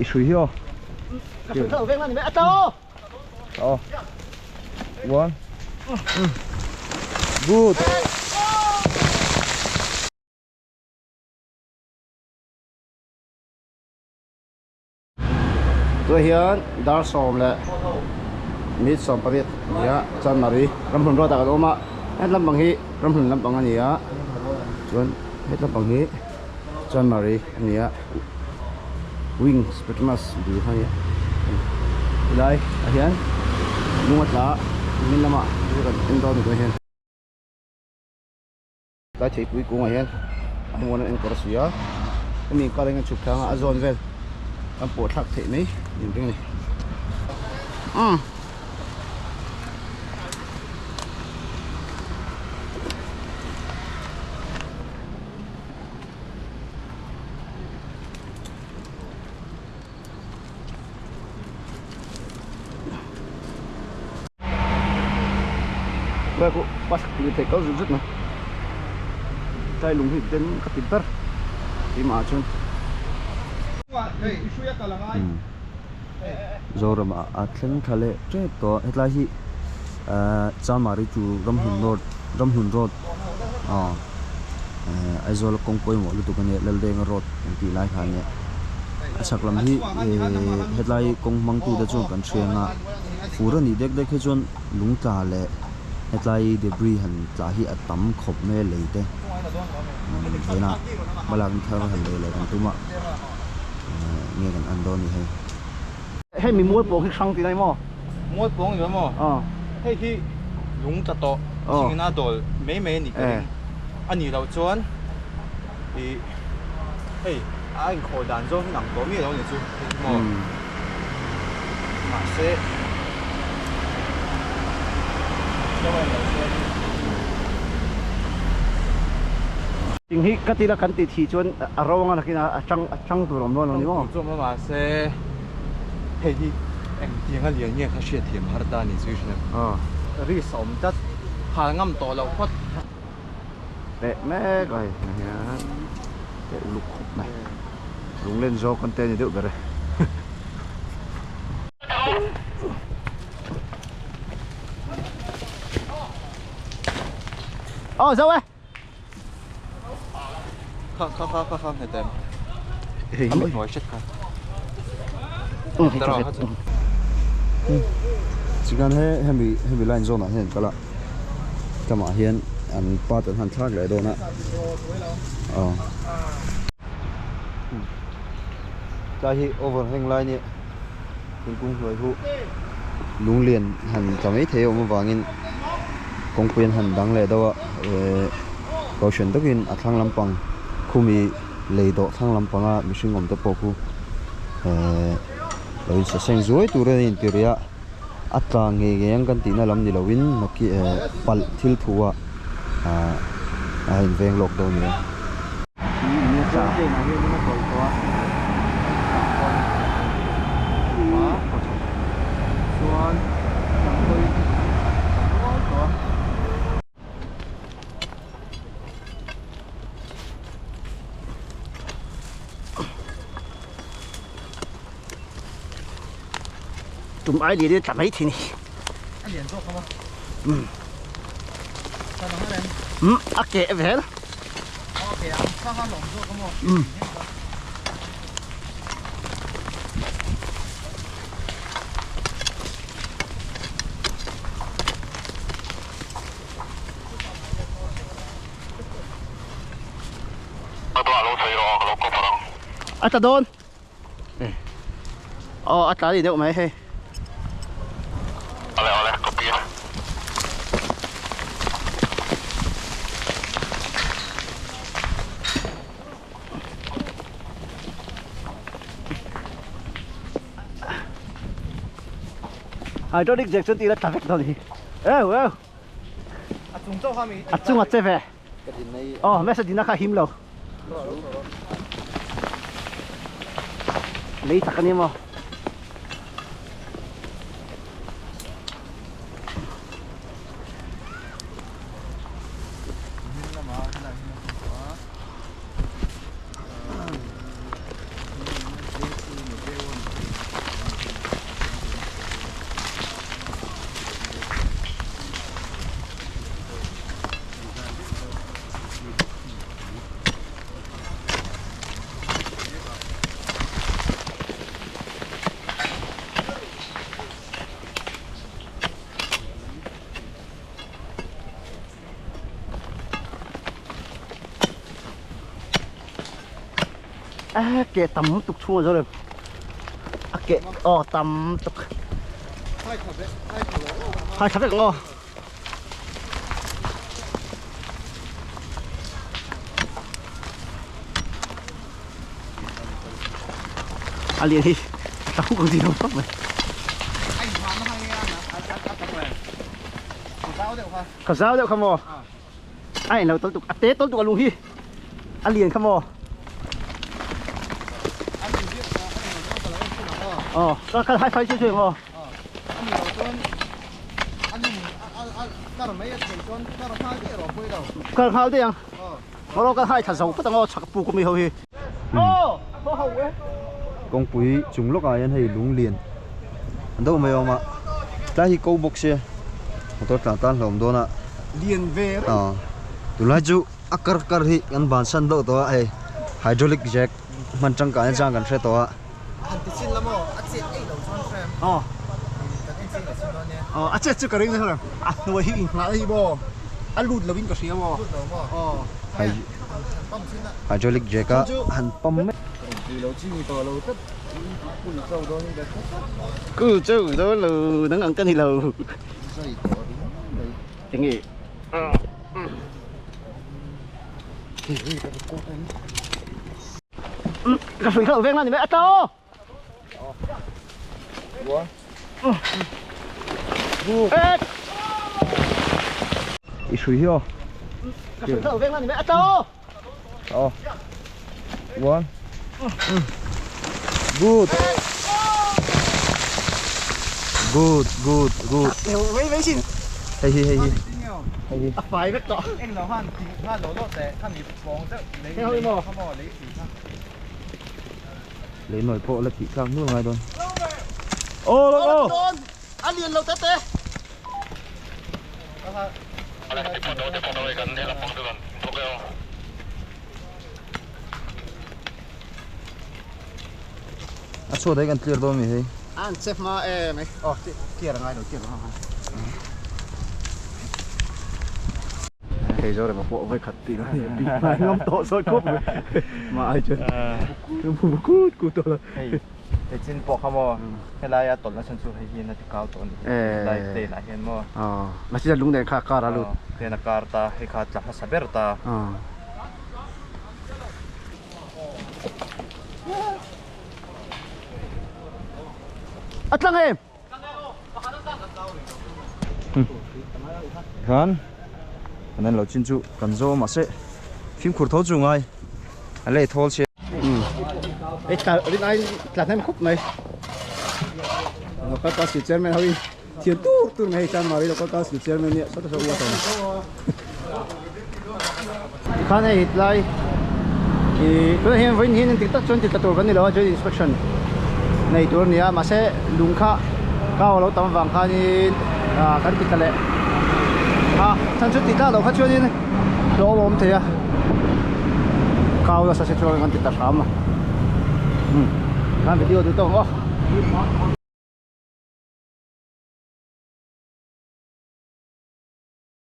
I hrui hi aw. Ka hrui kha veng la ni mai. A tla aw. Aw. One. Good. Tunah hian dar sawm leh minute 18 a ni a Chanmari ramhlun road ah kan awm a he lampang hi ramhlun lampang a ni a chuan he lampang hi Chanmari a ni a wings petronas bul kha a ni a helai ah hian lung a tla a hmin lamah kan en dawn a ni tunah hian. Tlai theipui kungah hian a hmuan an enkawl a si a, hemi inkar hian kan chhuk thlang a, a zawn vel kan pawh thlak theih mai niin ring a ni. Umm. Lai pawh bus lirthei kal zut zut mai tlai lung hi den ka ti ber keimah ah chuan. Zoram ah a thleng thla leh tep tawh a hetlai hi ahh Chamari chu Ramhlun road Ramhlun road aw Aizawl kawng pawimawh lutuk a nia Laldenga road kan tih lai kha a nia a chhak lam hi hetlai kawng hmang tute chuan kan hria ang a fur a nih dek dek hi chuan lung tla leh hetlai debris han tla hi a tam khawp mai a lei te vawiin ah hmalak na thar han lei leh kan tum a nge kan en dawn a ni hei. Hei mi mual pawng hi hrang tih na ni maw? Mual pawng ni lo maw? Hei hi lung tla tawh thingin a dawl mai mai a ni ka ring. A nih loh chuan ih hei a inkhawh dan zawng hi nang tawh miah lo a ni chu hei hi maw? Mahse Thing hi ka tila kan tih thih chuan a ro anga nakin a tang a tang tur awm dawn lo ni maw? Tang tur chu awm lo mahse hei hi engtiang a lian nge kha hriatthiam har ta a ni chu i hria em? Risk a awm tlat, hal ngam tawh loh phawt. Teh mek a hei hian teh uluk khawp mai lunglen zawk an te a ni deuh ber e. Aw zo e. Kha kha kha kha kha hmet em. Hei hi hnuai hret kha. Chikan he hemi hemi line zawn ah hian kal a tlamah hian an part an han thlak leh dawn a aw tlai hi overhang lai nia thingkung hnuai hu lunglian han tla mai thei a awm avangin kawngpui an han dang leh deuh a ehh kohhran takin a thlang lampang khumi lei dawh thlang lampanga mihring awm te pawh khu ehh lo in saseng zuai tur a ni inti rih a a tla ngei ngei ang kan tihna lam ni lovin maki ehh palh thil thu ah ahh a inveng lawk dawn a ni a. Tum ai lian hi a tla mai thei a ni. A lian zawk a maw? Umm. Umm a keh vel. A keh ang kha kha lawm zawk a maw? Umm. A tla dawn. Aw a tla ni deuh mai hei. Awle awle copy a. Hydraulic jack chuan tih la tla vek dawn hi. Eu eu. A chung chauh kha mi. A chung a che ve. Aw mesa dina kha him lo. Lei tak a ni maw. A ke tam tuk chhung a zo rem a ke aw tam tuk hai tha vek aw a lian hi ta huk ang chi lo khawp mai ka zau deuh kha maw a in lo tawlh tuk a te tawlh tuk a lung hi a lian kha maw ờ ka ka hai phai chui chui ngo kar nghal te ang ngoro ka hai tha zo phawt angaw chak pu kumi ho hi Kawngpui chung lawkah hian hei lung lian an deuh mai a awm a tlai hi ko bawk sia motor tlan tan hlawm dawn a lian ve reng aw tunlai chu a kar kar hi kan bansan deuh tawh a hei hydraulic jack hman tangkai na chang kan hre tawh a. Han ti chin la maw a chet ei lo chuan frame aw kan en chin leh chin dawn nia aw a chet chu ka ring na hlawm a hnuai hi inghah hi maw a lut lo in ka hria maw lut lo maw aw Hydraulic jack a han pump mek. Ku chau dawn lo nang ang ka ni lo. Enge. Ka hrui kha lo veng la ni mai a to. I hrui hi aw. Ka hrui kha lo veng la ni mai a to. Aw. One. Good. Good, good, good. Vei vei sin. Hei hi, hei hi. Hei hi. A fai vek tawh. Eng lo han ti kha lo lo teh kha mi pawng deuh lei Hei maw. kha maw lei si kha. Lei nawi pawh la tih tlak nual ngai dawn. Aw lo aw. A lian lo te te. A chhuat hi kan clear dawn mi hei. An che hma em ai. Aw clear a ngai lo clear lo ha. Hei zo rema pawh vawi khat tih a nia pi ngam tawh sawi khawp mai mah ai chuan mu kut kut tawh lo. Hei hei chin pawh kha maw helai a tawlh na chhan chu hei hian a ti kau tawh a ni helai plane ah hian maw. Aw mahse lung nen kha kar a lut. Plane a kar ta hei kha tla hmasa ber ta. A tlang em? Khan an en lo chin chu kan zo mahse fimkhur tho chu ngai a lei thawl che. Ei tla rin ai tla hnem khawp mai. Local council chairman ho in thian tur tur mai hei chuan Mari local council chairman nia sawta saw uat a ni. Tikhan hei hetlai ih tunah hian vawiin hian engtik tak chuan ti tla tur kan ni lo a joint inspection nei tur a ni a mahse lung kha kau a lo tam avang khanin ah kan ti tla leh a chhan chu ti tla loh kha chuanin hlawm a awm thei a kau nasa se chuan kan ti tla hram a umm tikhan video duh tawk ang aw.